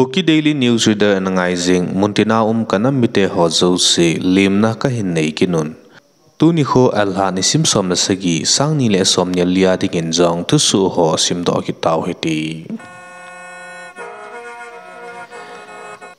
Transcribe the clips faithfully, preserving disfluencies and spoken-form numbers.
Kuki Daily News Reader ana ngai jing, muntina um kanam mite ho jouse, lemna kahin nei kit un. Tuni kho Alha nisim som le sagi, sang ni le som ni le li a dingin jong thusoh ho simdoh kit tau hite.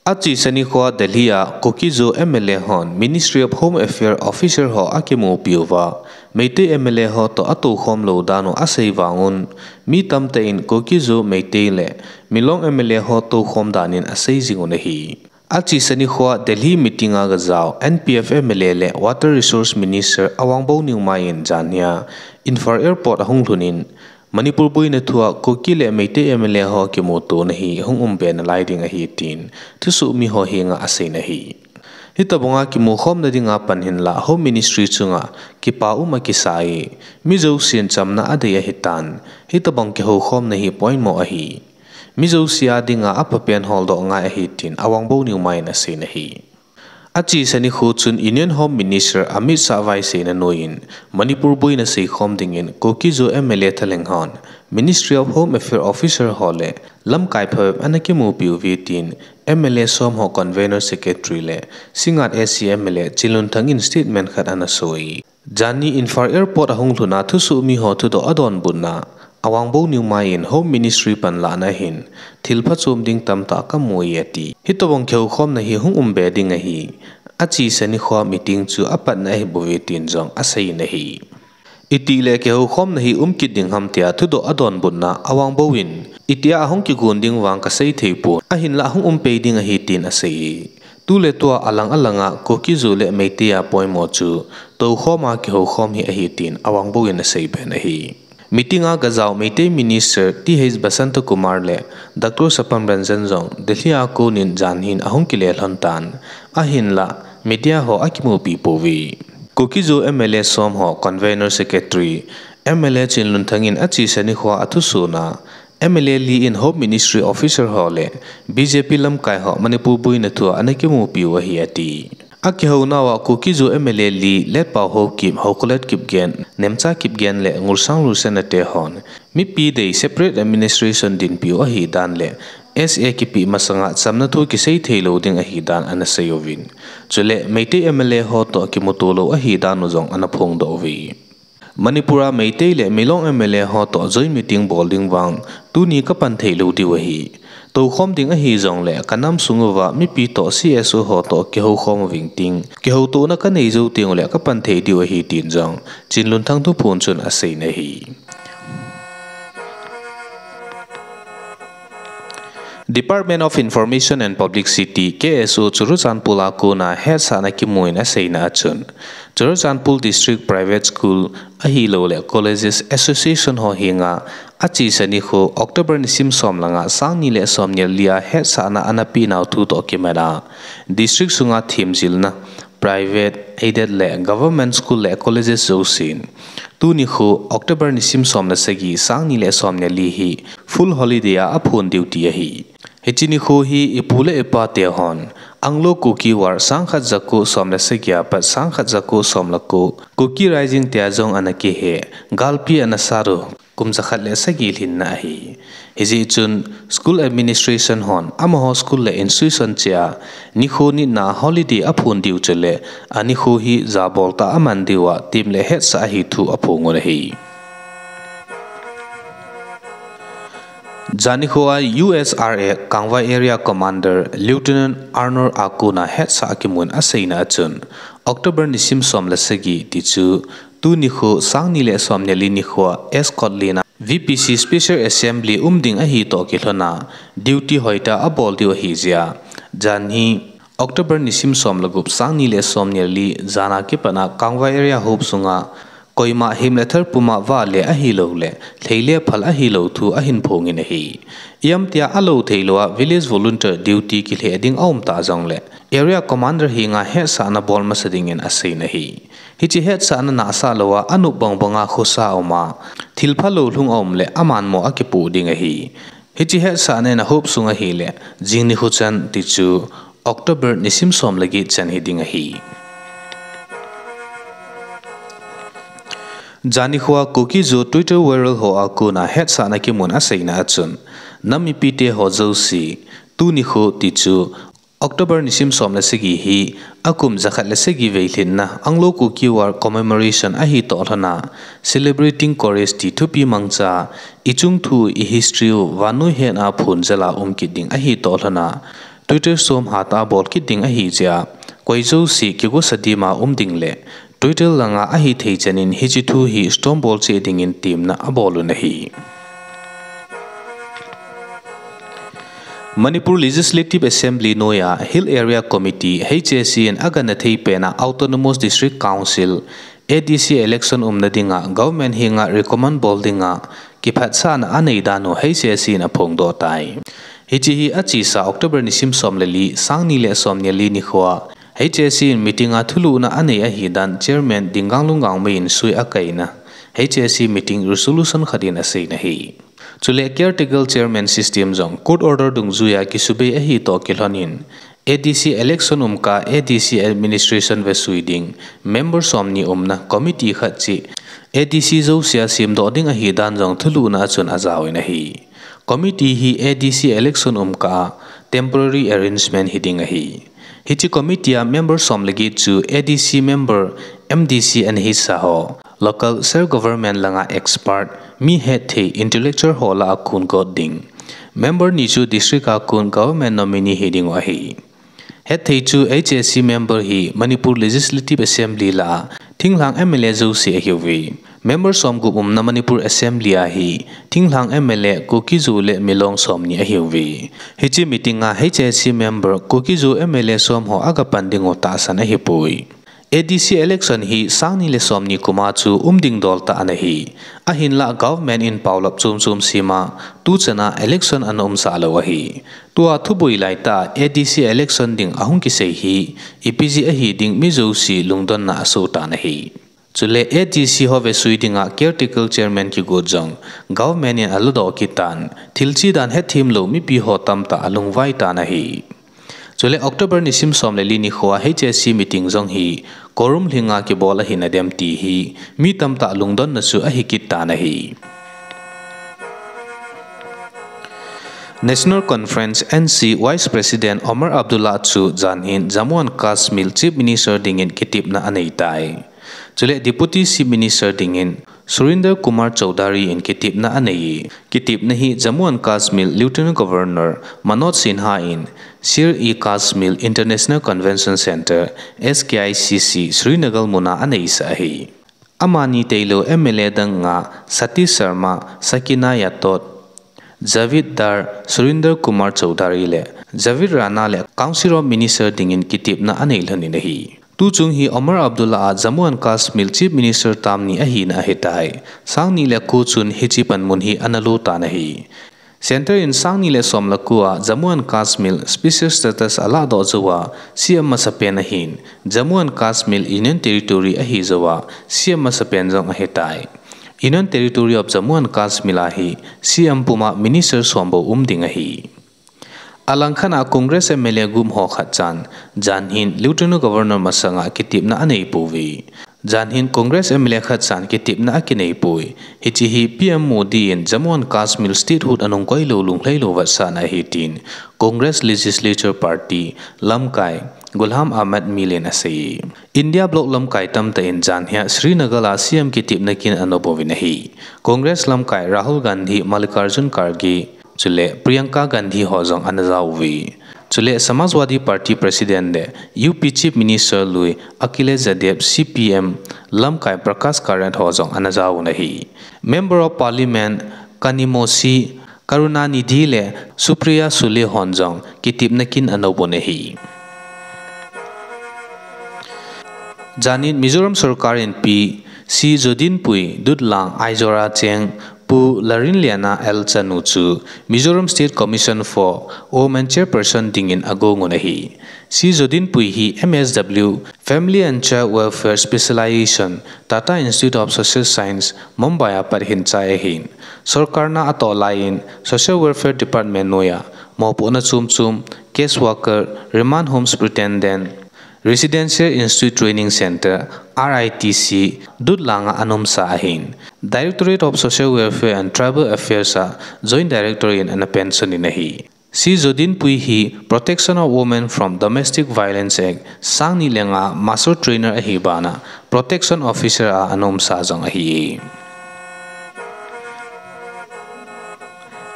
Achesa nikho Delhi a Kuki-Zo M L A hon Ministry of Home Affairs officer ho akimupi uva, Meitei M L A ho toh atoukhom lou dan u asei vang un, mi tamtah in Kuki-Zo Meitei le Milong M L A ho toukhom dan in asei jing un ahi. Achesa nikho Delhi meeting a gajao N P F M L A le Water Resource Minister Awangbou Newmai in janhi a Imphal Airport ahung lhun in, Manipur boina thu a Kuki le Meitei M L A ho kimutona hi hung um be nalai ding ahi tin thusoh mi ho henga asei in ahi. Hitobang a kimukhomna dinga pan hinlah Home Ministry chunga kipa um akisa e, mi jousen chamna adei ahitan, hitobang kihoukhomna hi poimo ahi. Mi jouse a dinga aphapen holdoh ngai ahi tin Awangbou Newmai in asei in ahi. Achesa nikho chun Union Home Minister Amit Shah vaiseina noiyin Manipur boina seikhom dingin Kuki-Zo M L A thalheng hon Ministry of Home Affairs officer ho le lamkai phabep ana kimupi uve tin M L A som ho convener secretary le Singngat A C M L A Chinlunthang in statement khat ana soi. Janhi Imphal Airport ahung lhun a thusoh mi ho thudoh adonbutna, Awangbou Newmai in Home Ministry panlahna hin thil phachom ding tamtah kamu e ati. Hitobang kihoukhomna hi hung um be ding ahi. Achesa nikho meeting chu apatna ahibouve tin jong asei in ahi. Itih le kihoukhomna hi um kit ding ham tia thudoh adonbutna Awangbou in, itih a ahung kigon ding vang kasei thei pon, ahinlah hung um pei ding ahi tin asei e. Tuletua alang alanga Kuki-Zo le Meitei a poimo chu toukhom a kihoukhom hi ahi tin Awangbou in asei be in ahi. Meeting a gajao Meitei Minister T H Basanta Kumar le Doctor Sapam Ranjan jong Delhi a konin janhin ahung kile lhon tan, ahinlah media ho akimupi pouve. Kuki-Zo M L A som ho convener secretary M L A Chinlunthang in achesa nikho a athuson a, M L A li in Home Ministry officer ho le B J P lamkai ho Manipur boina thu a ana kimupi u ahi ati. Akihounau a Kuki-Zo M L A li Letpao Haokip, Haokholet Kipgen, Nemcha Kipgen le Ngursang Rulsena te hon mipi dei separate administration dinpiu ahidan le S A kipe masanga chamna thu kisei theilou ding ahidan ana sei uvin, chule Meitei M L A ho toh kimuto lou ahidan u jong ana phongdoh uve. Manipur a Meitei le Milong M L A ho toh joint meeting bol ding vang tuni kapan theilou diu ahi. Toukhom ding ahi jongle kanam sung uva mipi toh C S O ho toh kihoukhom uving ting, kihoutona kanei jou tengule kapan thei diu ahi tin jong Chinlunthang thuphon chun asei in ahi. Department of Information and Publicity, K S O, Churachandpur a kona hetsahna kimun aseina achun, Churachandpur District Private School ahilouleh Colleges Association ho henga achesa nikho October nisim som le nga, sang ni le som ni le li a hetsahna ana penau thu toh kimat a, district sunga themjilna private, aided le government school le colleges jousen tuni nikho October nisim som le sagi, sang ni le som ni le li hi full holiday a aphon diu ti ahi. Hiche nikho hi ipu le ipa te hon Anglo Kuki War sang khat jako som le sagi a pat sang khat jako som le ko, Kuki Rising tia jong ana kihe, galpi ana sat u kum jakhat le sagi lhinna ahi. Hijeh chun school administration hon amaho school le institution cheh a nikho nitna holiday aphon diu chule anikho hi jabol tah a aman diu a tem le hetsah ahi thu aphong un ahi. Jan nikho a U S R A Kangvai Area Commander Lieutenant Arnold a kona hetsah kimun aseina achun, October nisim som le sagi tichu tuni nikho sang ni le som ni le li nikho a Scotland a V P C Special Assembly um ding ahi toh kilhon a, duty hoitah a abol diu ahi jeh a, jan hi October nisim som le gup, sang ni le som ni le li jan a kipat a Kangvai area hop sunga koima him le thar puma vale ahilouleh lhei le phal ahilou thu ahin phong in ahi. Iam tia alou theilou a village volunteer duty kilheh ding aum ta jongle area commander henga hetsahna bol masa dingin asei in ahi. Hiche hetsahna nahsah lou a anop bang banga khosa a um a, thil phalou lhung a um le aman mo akipoh ding ahi. Hiche hetsahna in ahop sung ahile, jing nikho chan tichu October nisim som le get chan hiding ahi. Jan nikho a Kuki-Zo Twitter viral ho a kona hetsahna kimun aseina achun, nam mipite ho jouse, Tuni kho ti chu October nisim som le sagi hi akum jakhat le sagi veilhinna Anglo Kuki War Commemoration ahi toh lhona Celebrating Courage ti thupi mangcha, ichung thu, i history u vannoi hetna phunjal a um kit ding ahi toh lhona Twitter som hatah a bol kit ding ahi jeh a, koi jouse kigosa dima um ding le Twitter langa ahithei chan in hiche thu hi storm bol cheh dingin temna abol un ahi. Manipur Legislative Assembly noiya Hill Area Committee, H A C in agana thei pena Autonomous District Council, A D C election umna dinga government henga recommend bol dinga kiphatsahna anei dan u H A C in aphongdoh tai. Hiche hi achesa October nisim som le li, sang ni le som ni le li nikhoa H A C in meeting a thulhuhna anei ahidan Chairman Dingang Lunggang Mei in sui akaina H A C meeting resolution khat in aseina ahi. Chule caretaker chairman system jong court order dungjuiya kisubei ahi toh kilhon in, A D C election umkah A D C administration vesui ding member somni umna committee khat cheh A D C jousea semdoh ding ahidan jong thulhuhna a chun ajaovin ahi. Committee hi A D C election umkah a temporary arrangement hiding ahi. Hiche committee a member som le get chu A D C member, M D C ana hisa ho, local self government langa expert, mi hetthei intellectual ho lah a kon got ding. Member ni chu district a kon government nominee hiding u ahi. Hetthei chu H A C member hi Manipur Legislative Assembly lah a thinglhang M L A jouse ahiuve. Member somgup umna Manipur Assembly a hi thinglhang M L A Kuki-Zo le Milong somni ahiuve. Hiche meeting a H A C member Kuki-Zo M L A som ho agapan ding u tahsan ahipoi. A D C election hi sang ni le somni kum a chu um ding dol tah ana hi. Ahinlah government in paolap chom chom sem a, tuchan a election ana umsah lou ahi. Tua thuboi laitah a A D C election ding ahung kisei hi, ipi jeh ahi ding mi jouse lungdonna asoh tan ahi. Chule A D C ho vesui dinga caretaker chairman kigot jong government in aladoh kit tan, thil che dan hetthem lou mipi ho tamtah alungvai tan ahi. Chule October nisim som le li nikhoa H A C meeting jong hi quorum lhinga kibol ahina dem ti hi mi tamtah lungdonna chu ahi kit tan ahi. National Conference, N C, Vice President Omar Abdullah chu jan hin Jammu and Kashmir Chief Minister dingin kitepna anei tai. Chule Deputy Chief Minister dingin Surinder Kumar Choudhary in kitepna anei e. Kitepna hi Jammu and Kashmir Lieutenant Governor Manoj Sinha in Sher-e-Kashmir International Convention Centre, S K I C C, Srinagar muna aneisah ahi. Amani tailou M L A dang nga Satish Sharma, Sakina Yadot, Javed Dhar, Surinder Kumar Choudhary le Javed Rana le Council of Minister dingin kitepna anei lhonin ahi. Tuchung hi Omar Abdullah a Jammu and Kashmir Chief Minister term ni ahina ahitai. Sang ni le ko chun hiche panmun hi ana lo tan ahi. Centre in sang ni le som le ko a Jammu and Kashmir special status alahdoh jouva C M masapen ahin, Jammu and Kashmir Union Territory ahi jouva C M masapen jong ahitai. Union Territory of Jammu and Kashmir a hi C M puma minister som bou um ding ahi. Alangkhat a Congress M L A gup ho khat chan, jan hin Lieutenant Governor masanga kitepna anei pouve. Jan hin Congress M L A khat chan kitepna akinei poi. Hiche hi P M Modi in Jammu and Kashmir statehood anung koilou lunglhailou vetsahna ahi tin Congress Legislature Party lamkai Ghulam Ahmad Miller in asei. India bloc lamkai tamtah in jan hia Srinagar a C M kitepna kin ana bouvin ahi. Congress lamkai Rahul Gandhi, Mallikarjun Kharge, chule Priyanka Gandhi ho jong ana jaouve. Chule Samajwadi Party President le U P Chief Minister lui Akhilesh Yadav, C P M lamkai Prakash Karatt ho jong ana jaouvin ahi. Member of Parliament Kanimozhi Karunanidhi le Supriya Sule hon jong kitepna kin ana bouvin ahi. Janin Mizoram sorkar in Pi C Zodinpui, Dutlang, Aizora cheng, Pu Larinliana L chanu chu Mizoram State Commission for Women chairperson dingin agong un ahi. C Zodinpui hi M S W, Family and Child Welfare Specialization, Tata Institute of Social Science, Mumbai a pat hin chai ahin. Sorkar na atoh laiyin Social Welfare Department noiya mopohna chom chom, case worker, remand home superintendent, Residential Institute Training Centre, R I T C, Dutlang a ana umsa ahin. Directorate of Social Welfare and Tribal Affairs a Joint Director in ana pension in ahi. Sri Jodinpui hi Protection of Women from Domestic Violence Act, sang ni le nga Master Trainer ahi bana Protection Officer a ana umsa jong ahi.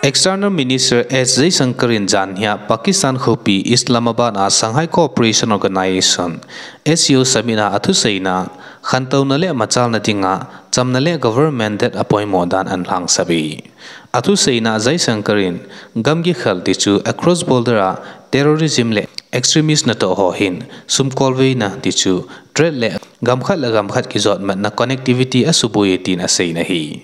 External Minister S Jaishankar in janhia Pakistan khopi Islamabad a Shanghai Cooperation Organization, S C O Summit a athuseina, khantouna le machalna dinga chamna le government-led apoimo dan ana lhangsap e. Athuseina Jaishankar in, gamgi khel tichu across border a terrorism le extremist natoh ho hin sumkolveina tichu trade le gamkhat le gamkhat kijotmatna connectivity asuboi e tin aseina ahi.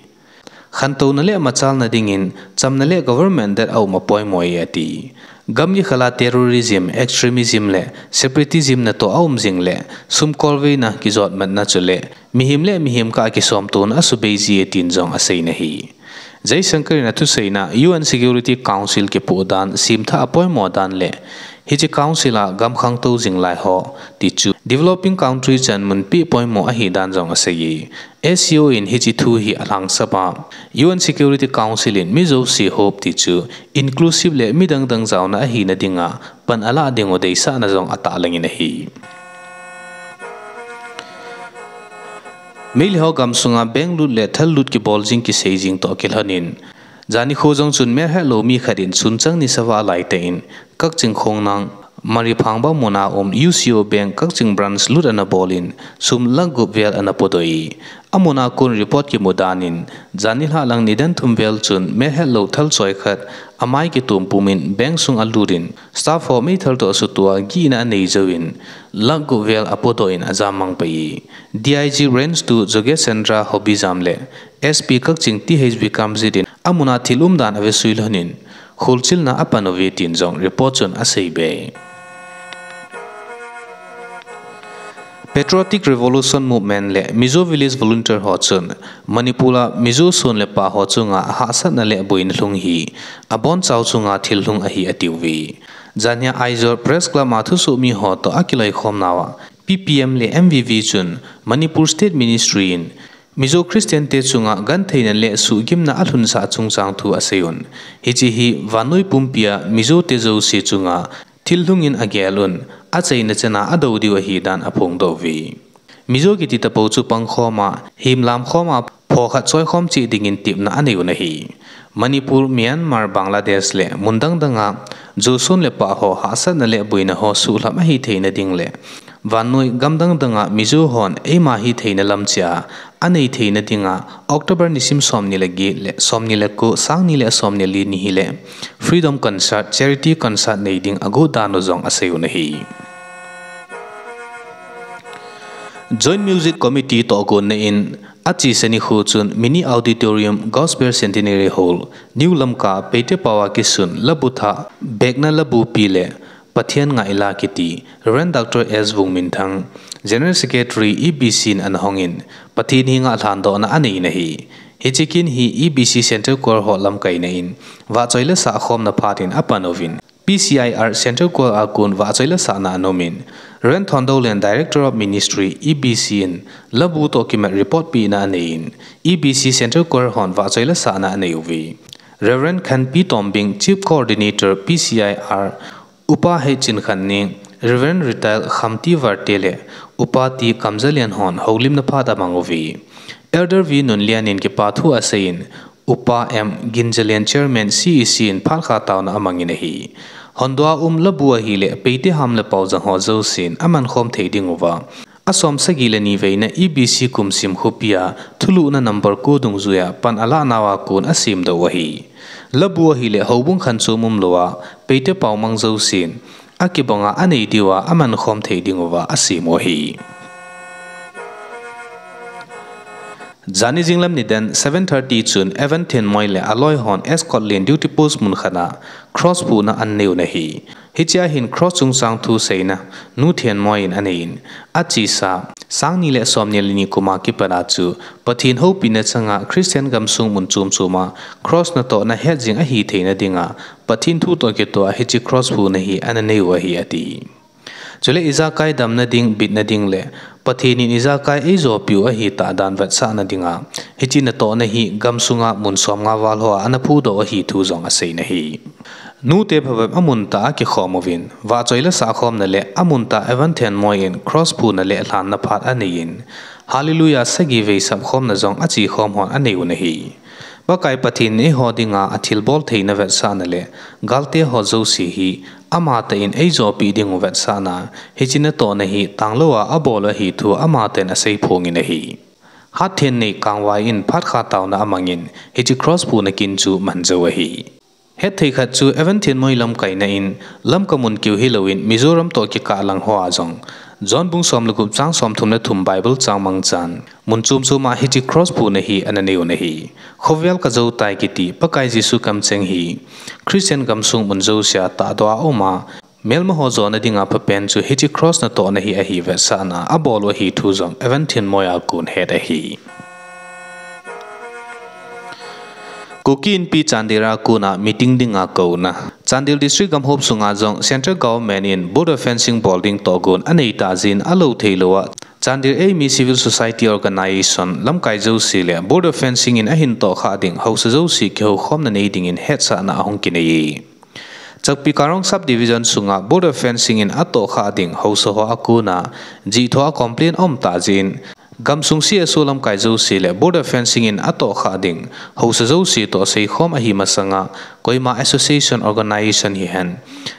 Khantouna le machalna dingin chamna le government-led aum apoimo e ati. Gamgi khela terrorism, extremism le separatism natoh aum jing le sumkolveina kijotmatna chule mihem le mihem kah a kisomtona asubei ji e tin jong aseina ahi. Jaishankar in athuseina U N Security Council kipoh dan, semthah apoimo dan le hiche council a gam khangtou jing lai ho tichu developing country chanmun peh poimo ahi dan jong asei e. S C O in hiche thu hi alhangsap a, U N Security Council in mi jouse hop tichu inclusive le midang dang jaona ahina dinga pan alah diu deisahna jong atahlangin ahi. Meilhei ho gamsunga bank lut le thal lut kibol jing kisei jing toh kilhonin, jani kho jong chun melhetlou mi khat in sunchang ni sava laitah in Kakching Khongnang Mariphangba muna um U C O Bank Kakching Branch lut ana bol in sum lakh gup vel ana podoi. Amuna kon report kimu danin, jani lhahlang nidan thum vel chun melhetlou thal choi khat amai kitom pumin bank sung alut in staff ho meithal toh asutua gihna anei jouvin lakh gup vel apodoh in ajam mang pai e. D I G Range two Jogesh Chandra Hobijam le S P Kakching T H Bikramjit in amuna thil umdan avesui lhonin kholchilna apan uve tin jong report chun aseibe. Patriotic Revolution Movement le Mizo Village Volunteer ho chun Manipur a Mizo son le pah ho chunga hahsatna le boina lhung hi abonchau chunga thil lhung ahi atiuve. Janhia Aizawl Press Club a thusoh mi ho toh akiloikhomnauva P P M le M V V chun Manipur State Ministry in Mizo Christian te chunga gentheina le suhgimna alhunsah chungchang thu aseiyun. Hiche hi vannoi pumpia Mizo te jouse chunga thil lhungin agelun, achaina chana adou diu ahi dan aphongdoh uve. Mizo kiti tapou chu pangkhoma, himlam khoma, pho khat choikhom cheh dingin tepna aneiyun ahi. Manipur, Myanmar, Bangladesh le mun dang danga Zo son le pah ho hahsatna le boina ho suhlhap ahi theina ding le vannoi gam dang danga Mizo hon eima hitheina lam cheh a anei theina dinga October nisim somni le get le somni le ko, sangni le somni le li ni hile Freedom Concert, Charity Concert nei ding agot dan u jong aseiyun ahi. Joint Music Committee tohgonna in achesa nikho chun Mini Auditorium, Gospel Centenary Hall, New Lamka, Peite pao a kisun labu thah, Bekna Labu Pi le Pathen Ngaila kiti Reverend Doctor S Vungminthang, General Secretary, E B C in ana hongin, Pathen henga lhandohna aneina ahi. Hiche kin hi E B C Central Choir ho lamkaina in vahchoi le sah khomna phat in apan uvin, P C I R Central Choir a kon vahchoi le sahna ana umin, Reverend Thondolian, Director of Ministry, E B C in labu toh kimat report pehna aneiyin, E B C Central Choir hon vahchoi le sahna anei uve. Reverend Khanpi Tombing, Chief Coordinator, P C I R, Upa H Chinkhanning, Reverend Retired Khamti Varte le Upa T Kamjalian hon houlimna phat amang uve. Elder V Nunlian in kipa thu aseiyin, Upa M Ginjalian, Chairman C E C in phat kha taona amangin ahi. Hondoh a um labu ahile Peite ham le paojang ho jousen amankhom thei diuva, asom sagi le ni veina E B C Kumsim khopia thulhuhna number ko dungjuia pan alahnauva kon asemdoh u ahi. Labu ahile houbung khanchom umlouva Peite paomang jousen akibanga anei diuva amankhom thei diuva asem u ahi. Jani jinglam nidan seven thirty chun Evan Thenmoi le aloi hon Scotland duty post mun khat a cross phuhna aneiu ahi. Hichea hin cross chungchang thu seina Nu Thenmoi in aneiyin, achesa sangni le somni le ni kuma kipat a chu Pathen houpina changa Christian gamsung mun chom choma cross natohna het jing ahi theina dinga Pathen thu toh kitoh a hiche cross phuhna hi ana neiu ahi ati. Chule ijakai damna ding, bitna ding le Pathen in ijakai eijopiu ahitah dan vetsahna dinga hiche natohna hi gamsunga mun somnga val hoa ana phudoh ahi thu jong aseina ahi. Nute phabep amun tah a kikhom uvin, vahchoi le sahkhomna le amun tah Evan Thenmoi in cross phuna le lhanna phat anei in, Hallelujah sagi vei sapkhomna jong achekhom hon anei un ahi. Pakai Pathen in eiho dinga athilbol theina vetsahna le galte ho jouse hi amatah in eijopeh dingu vetsahna, hiche natohna hi tanglouva abol u ahi thu amatah in aseiphongin ahi. Hatthennei Kangvai in phat khat taona amangin, hiche cross phuna kin chu man jou ahi. Hetthei khat chu Evan Thenmoi lamkaina in, Lamka mun keu hilouvin Mizoram toh kikah lang hoa jong, John bung som le gup chang somthum le thum Bible chang mangchan, mun chom choma hiche cross phuna hi ana nei un ahi. Khovel kajou tai kiti Pakai Jesu kamcheng hi Christian gamsung mun jousea tahdoh a aum a, melmaho jona dinga phapen chu hiche cross natohna hi ahi vetsahna abol u ahi thu jong Evan Thenmoi a kon het ahi. Kuki Inpi Chandel a kona meeting dinga kouna. Chandel District gamhop sunga jong Central Government in border fencing bol ding tohgon anei tah jeh in alou theilouva, Chandel Eimi Civil Society Organisation lamkai jouse le border fencing in ahin tohkhah ding haosa jouse kihoukhomna nei dingin hetsahna ahung kinei e. Chakpikarong Sub Division sunga border fencing in atohkhah ding haosa ho a kona jihthua complain aum tah jeh in, gamsung C S O lamkai jouse le border fencing in atohkhah ding haosa jouse toh seikhom ahi masanga, koima association organisation hihen,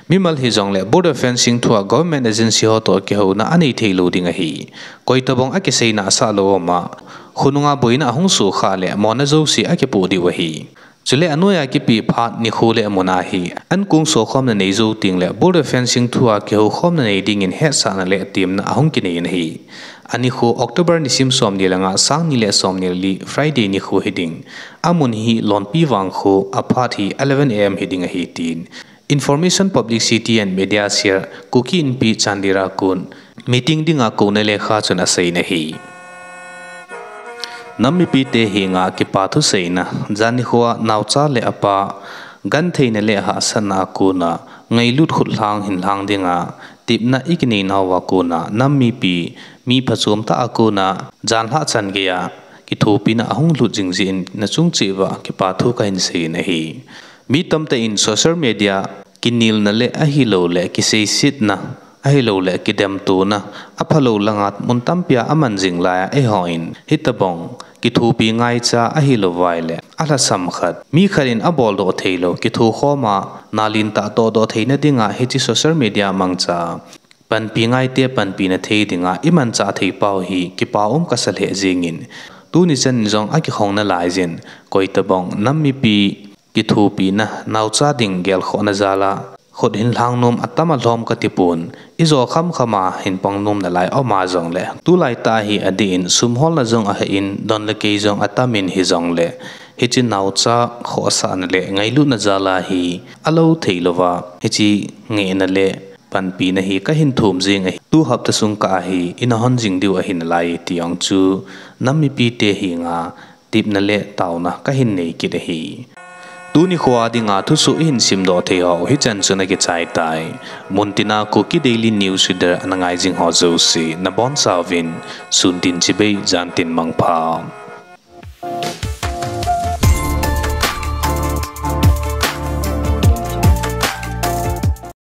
mimal hijongle border fencing thua government agency ho toh kihouna anei theilou ding ahi. Koitobang akiseina asah lou um a, khonunga boina ahung sokhah le mona jouse akipoh diu ahi. Chule anoiya kipe phat nikho le amuna hi, ankong sokhomna nei jou tengle border fencing thua kihoukhomna nei dingin hetsahna le temna ahung kinei in ahi. Anikho October nisim somni le nga, sangni le somni le li, Friday nikho hiding. Amun hi Lonpi Vangkho, aphat hi eleven A M hiding ahi tin Information Publicity and Media Cell, Kuki Inpi Chandel a kon meeting dinga kouna lekha chun aseiyin ahi. Nam mipite henga kipa thuseina. Jan nikhoa naocha le apa gentheina le hahsatna a kona ngailut khutlhang hinlhang dinga tepna ikinei nauva kona nam mipi, mi phachom tah a kona janlhah chan geiya kithopina ahung lhut jing jeh in nachung cheh uva kipa thu kahin seiyin ahi. Mi tamtah in social media kinelna le ahilouleh kiseisetna, ahilouleh kidemtona, aphalou langa mun tampia aman jing laiya eihon hitobang kithopi ngaicha ahilouvai le alhasam khat, mi khat in aboldoh theilou kithokhoma nalen tah tohdoh theina dinga hiche social media mangcha panpi ngaite panpina thei dinga imanchah thei pau hi kipa um kasa lheh jengin, tuni chan in jong akikhong nalaiyin, koitobang nam mipi kithopina, naocha ding gelkhohna jal a khut hinlhang nom atam alhom katipon, ijo khamkhama hinpang nom nalai aum a jongle, tulaitah hi adih in sum holna jong ahah in, don le kei jong atam in hijongle, hiche naocha khohsahna le ngailutna jal a hi alou theilouva hiche ngehna le panpina hi kahin thum jeng ahi. Tu hapta sung kah a hi ina hon jing diu ahi nalai ti jong chu nam mipite henga tepna le taona kahin nei kit ahi. Tuni khoa dinga thusoh ihin simdoh thei ho hichan chun akichai tai. Muntina Kuki Daily News Reader ana ngai jing ho jouse nabonchauvin sun tin chibai, jan tin mangpha.